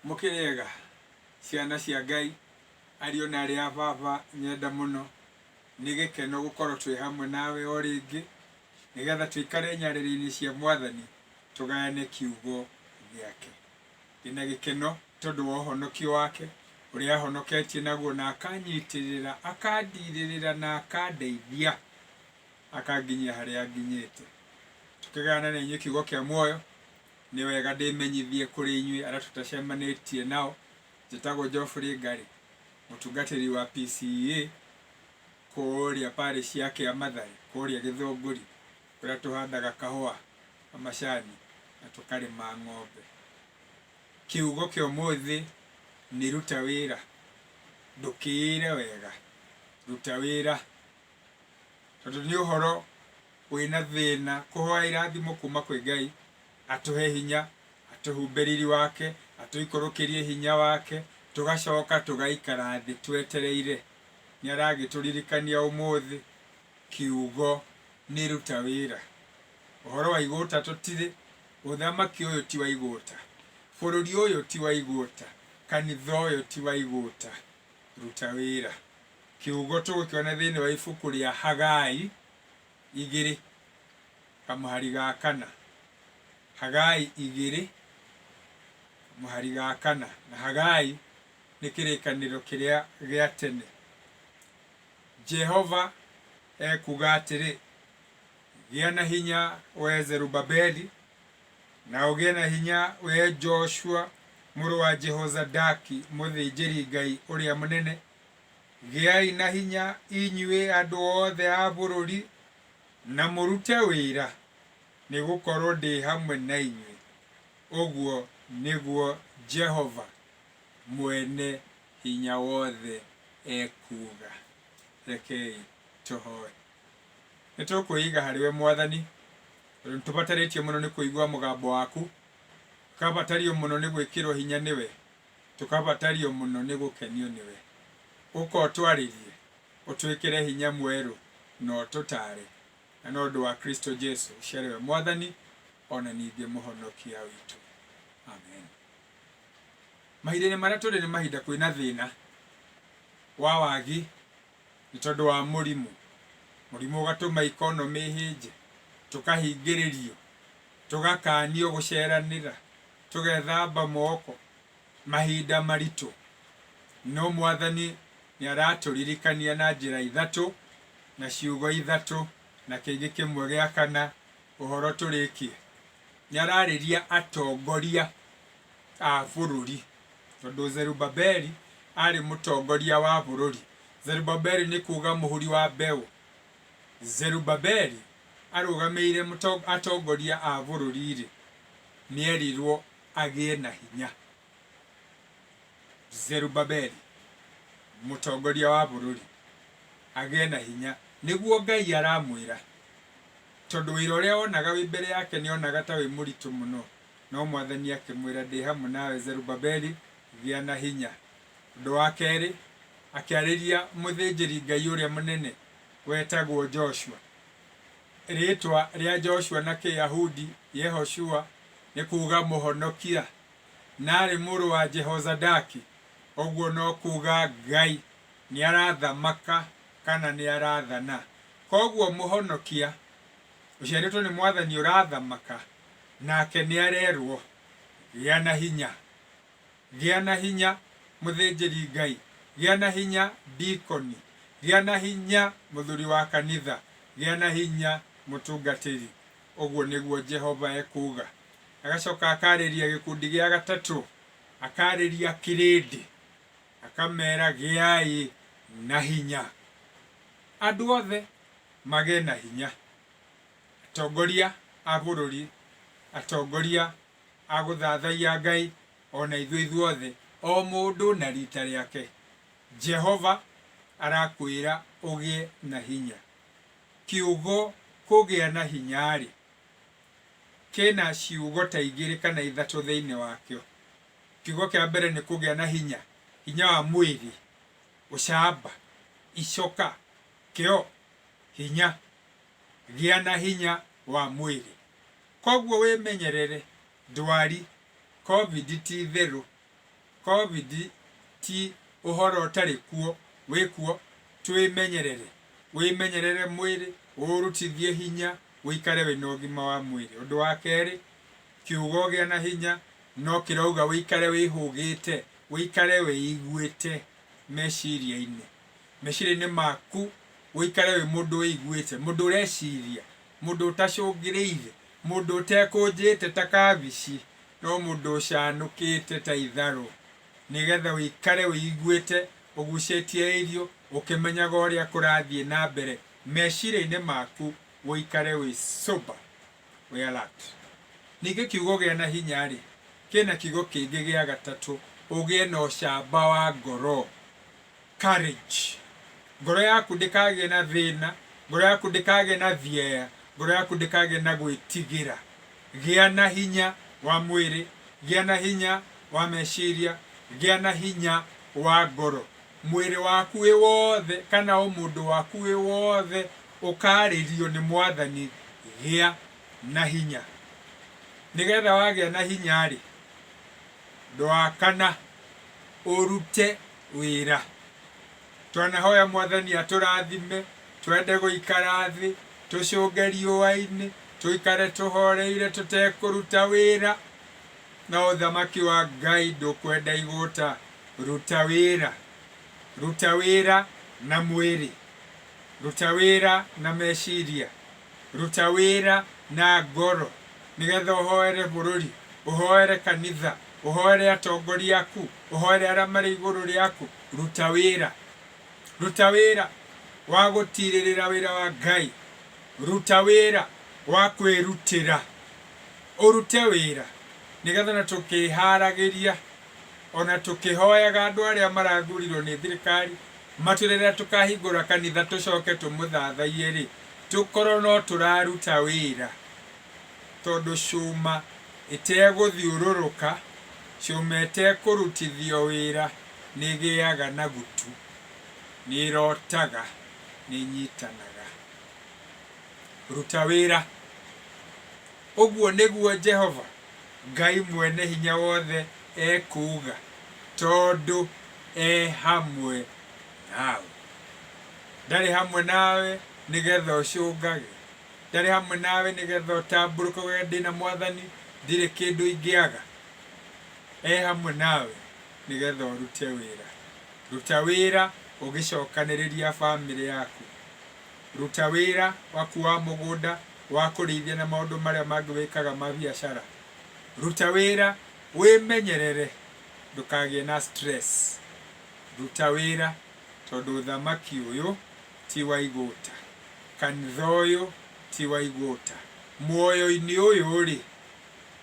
Mũkĩrĩega ciana cia Ngai, ariũ na aarĩ a baba nyenda mũno, nĩ gĩkeno gũkorwo twĩ hamwe nawe o rĩngĩ, nĩgetha tũikare nyarĩrĩ-inĩ cia Mwathani tũgayane kiugo gĩake. Ndĩna gĩkeno tondũ wa ũhonokio wake, ũrĩa ahonoketie naguo na akanyitĩrĩra, akandirĩrĩra na akandeithia, akanginyia harĩa nginyĩte. Tũkĩgayana na inyuĩ kiugo kĩa muoyo, Nĩ wega ndĩmenyithie kũrĩ inyuĩ arĩa tũtacemanĩtie nao, njĩtagwo Geoffrey Ngarĩ, mũtungatĩri wa PCEA kũrĩa parish ya Kĩamathari, kũrĩa Gĩthũngũri, kũrĩa tũhandaga kahũa na macani na tũkarĩma ng'ombe. Kiugo kĩa ũmũthĩ nĩ ruta wĩra, ndũkĩĩre wega, ruta wĩra. Tondũ nĩ ũhoro wĩna thĩna kũhoya irathimo kuma kwĩ Ngai, atũhe hinya, atũhumbe riri wake, atũikũrũkĩrie hinya wake, tũgacoka tũgaikara thĩ twetereire. Nĩ aragĩtũririkania ũmũthĩ kiugo nĩ ruta wĩra. Ũhoro wa igũta tũtirĩ, ũthamaki ũyũ ti wa igũta, bũrũri ũyũ ti wa igũta, kanitha ũyũ ti wa igũta, ruta wĩra. Kiugo tũgũkĩona thĩinĩ wa ibuku rĩa Hagai igĩrĩ kamũhari ga kana. Hagai igĩrĩ kamũhari ga kana. Na Hagai nĩ kĩrĩkanĩro kĩrĩa gĩa tene. Jehova ekuuga atĩrĩ, Gĩa na hinya wee Zerubabeli, na ũgĩe na hinya wee Joshua mũrũ wa Jehozadaki mũthĩnjĩri-Ngai ũrĩa mũnene, Gĩai na hinya inyuĩ andũ othe a bũrũri, na mũrute wĩra, nĩ gũkorũo ndĩ hamwe na inyuĩ, ũguo nĩguo Jehova Mwene-Hinya-Wothe ekuuga. Rekei tũhoe. Nĩ tũkwĩiga harĩ we Mwathani, tondũ nĩ tũbatarĩtio mũno nĩ kũigua mũgambo waku, tũkabatario mũno nĩ gwĩkĩrwo hinya nĩwe, Tũkabatario mũno nĩ gũkenio nĩwe. Ũka ũtwarĩrie, ũtwĩkĩre hinya mwerũ, na ũtũtaare, na no ũndũ wa Kristo Jesu, ũcio arĩ we Mwathani o na ningĩ Mũhonokia witũ. Amen. Mahinda-inĩ marĩa tũrĩ nĩ mahinda kwĩna thĩna wa wagi nĩ tondũ wa mũrimũ. Mũrimũ ũgatũma economy ĩhĩnje, tũkahingĩrĩrio, tũgakanio gũceranĩra, tũgethamba moko, mahinda maritũ. No Mwathani nĩ aratũririkania na njĩra ithatũ, na ciugo ithatũ, na kĩngĩ kĩmwe gĩa kana, ũhoro tũrĩkie. Nĩ ararĩria atongoria a bũrũri, tondũ Zerubabeli arĩ mũtongoria wa bũrũri. Zerubabeli nĩ kuga mũhuri wa mbeũ. Zerubabeli arũgamĩire atongoria a bũrũri-rĩ, nĩerirwo agĩe na hinya. Zerubabeli, mũtongoria wa bũrũri, agĩe na hinya, nĩguo Ngai aramwĩra. Tondũ wĩra ũrĩa onaga wĩ mbere yake nĩonaga ta wĩ mũritũ mũno, no Mwathani akĩmwĩra, Ndĩ hamwe nawe, Zerubabeli, gĩa na hinya. Ũndũ wa kerĩ, akĩarĩria mũthĩnjĩri Ngai ũrĩa mũnene wetagwo Joshua. Rĩĩtwa rĩa Joshua na Kĩyahudi, Yehoshua, nĩ kuuga Mũhonokia, na aarĩ mũrũ wa Jehozadaki, ũguo no kuuga Ngai nĩ arathamaka kana nĩ arathana. Kwoguo Mũhonokia, ũciarĩtwo nĩ Mwathani ũrathamaka, nake nĩ arerwo, Gĩa na hinya. Gĩa na hinya, mũthĩnjĩri-Ngai. Gĩa na hinya, dikoni. Gĩa na hinya, mũthuri wa kanitha. Gĩa na hinya, mũtungatĩri. Ũguo nĩguo Jehova ekuuga. Agacoka akarĩria gĩkundi gĩa gatatũ, akarĩria kĩrĩndĩ, akamera gĩai na hinya. Andũ othe magĩe na hinya. Atongoria a bũrũri, atongoria a gũthathaiya Ngai, o na ithuĩ ithuothe, o mũndũ na riita rĩake. Jehova arakwĩra ũgĩe na hinya. Kiugo kũgĩa na hinya-rĩ, kĩna ciugo ta igĩrĩ kana ithatũ thĩinĩ wakĩo. Kiugo kĩa mbere nĩ kũgĩa na hinya, hinya wa mwĩrĩ, ũcamba, icoka, kĩo, hinya. Gĩa na hinya wa mwĩrĩ. Koguo wĩmenyerere ndwari, Covid ti itherũ. Covid ti ũhoro ũtarĩ kuo, wĩ kuo, twĩmenyerere. Wĩmenyerere mwĩrĩ, ũũrutithie hinya, ũikare wĩna ũgima wa mwĩrĩ. Ũndũ wa kerĩ, kiugo gĩa na hinya no kĩrauga ũikare wĩhũgĩte, ũikare wĩiguĩte meciria-inĩ. Meciria-inĩ maku ũikare wĩ mũndũ wĩiguĩte, mũndũ ũreciria, mũndũ ũtacũngĩrĩire, mũndũ ũtekũnjĩte ta kabici, no mũndũ ũcanũkĩte ta itharũ, nĩgetha ũikare wĩiguĩte, ũgucĩtie irio, ũkĩmenyaga ũrĩa kũrathiĩ na mbere meciria-inĩ maku, ũikare wĩ sober, wĩ alert. Ningĩ kiugo gĩa na hinya-rĩ, kĩna kiugo kĩngĩ gĩa gatatũ, ũgĩe na ũcamba wa ngoro. Courage. Ngoro yaku ndĩkagĩe na thĩna, ngoro yaku ndĩkagĩe na thieya, ngoro yaku ndĩkagĩe na gwĩtigĩra. Gĩa na hinya wa mwĩrĩ, gĩa na hinya wa meciria, gĩa na hinya wa ngoro. Mwĩrĩ waku wĩ wothe kana ũmũndũ waku wĩ wothe ũkarĩrio nĩ Mwathani, gĩa na hinya. Nĩgetha wagĩa na hinya-rĩ, ũndũ wa kana, ũrute wĩra. Twanahoya Mwathani atũrathime, twende gũikara thĩ, tũcũnge riũa-inĩ, tũikare tũhoreire tũtekũruta wĩra. No ũthamaki wa Ngai ndũkwenda igũta. Ruta wĩra. Ruta wĩra na mwĩrĩ. Ruta wĩra na meciria. Ruta wĩra na ngoro nĩgetha ũhoere bũrũri, ũhoere kanitha, ũhoere atongoria aku, ũhoere arĩa marĩ igũrũ rĩaku. Ruta wĩra. Ruta wĩra wa gũtirĩrĩra wĩra wa Ngai. Ruta wĩra wa kwĩrutĩra. Ũrute wĩra nĩgetha na tũkĩharagĩria ona tũkĩhoyaga andũ arĩa marathurirwo nĩ thirikari matwĩre rĩrĩa tũkahingũra kanitha tũcoke tũmũthathaiye-rĩ, tũkorwo no tũraruta wĩra. Tondũ cuma ĩtegũthiũrũrũka, cuma ĩtekũrutithio wĩra nĩ ĩgĩaga na gutu, nĩ ĩrotaga, nĩ ĩnyitanaga. Ruta wĩra. Ũguo nĩguo Jehova Ngai Mwene-Hinya-Wothe ekuuga, tondũ e hamwe nawe. Ndarĩ hamwe nawe nĩgetha ũcũngage, ndarĩ hamwe nawe nĩgetha ũtambũrũke uge ndĩ na Mwathani ndirĩ kĩndũ ingĩaga. E hamwe nawe nĩgetha ũrute wĩra. Ruta wĩra ũgĩcokanĩrĩria famĩlĩ yaku. Ruta wĩra waku wa mũgũnda, wa kũrĩithia na maũndũ marĩa mangĩ wĩkaga ma biacara. Ruta wĩra wĩmenyerere ndũkagĩe na stress. Ruta wĩra tondũ ũthamaki ũyũ ti wa igũta. Kanitha ũyũ ti wa igũta. Muoyo-inĩ ũyũ-rĩ,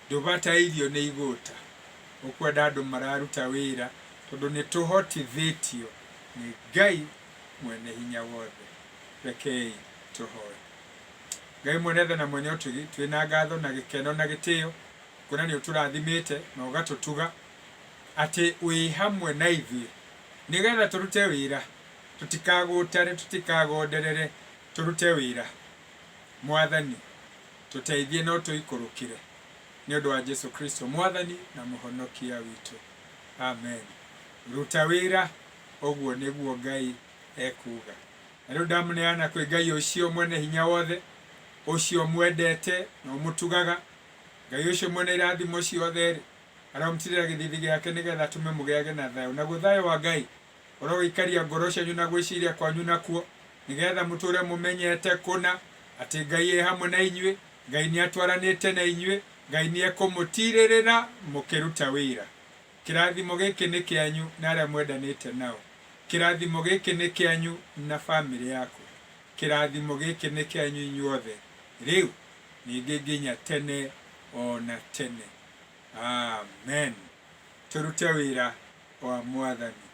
ndũbatairio nĩ igũta. Ũkwenda andũ mararuta wĩra tondũ nĩ tũhotithĩtio nĩ Ngai Mwene Hinya Wothe. Rekei tũhoe. Ngai mwene tha na mwene ũtugi, twĩna ngatho na gĩkeno na gĩtĩo kuona nĩ ũtũrathimĩte na ũgatũtuga atĩ wĩ hamwe na ithuĩ nĩgetha tũrute wĩra, tũtikagũtare, tũtikagonderere, tũrute wĩra. Mwathani, tũteithie na ũtũikũrũkĩre nĩ ũndũ wa Jesu Kristo Mwathani na Mũhonokia witũ. Amen. Ruta wĩra, ũguo nĩguo Ngai ekuuga. Na rĩu ndamũneana kwĩ Ngai ũcio mwene hinya wothe, ũcio mwendete na ũmũtugaga, Ngai ũcio mwene irathimo ciothe-rĩ, aromũtirĩra gĩthiithi gĩake nĩgetha atũme mũgĩage na thayũ. Naguo thayũ wa Ngai ũrogĩikaria ngoro cianyu na gwĩciria kwanyu nakuo, nĩgetha mũtũũre mũmenyete kũna atĩ Ngai e hamwe na inyuĩ, Ngai nĩatwaranĩte na inyuĩ, Ngai nĩekũmũtiirĩrĩra mũkĩruta wĩra. Kĩrathimo gĩkĩ nĩ kĩanyu na arĩa mwendanĩte nao. Kĩrathimo gĩkĩ nĩ kĩanyu na famĩlĩ yaku. Kĩrathimo gĩkĩ nĩ kĩanyu inyuothe, rĩu, ningĩ nginya tene o na tene. Amen. Tũrute wĩra wa Mwathani.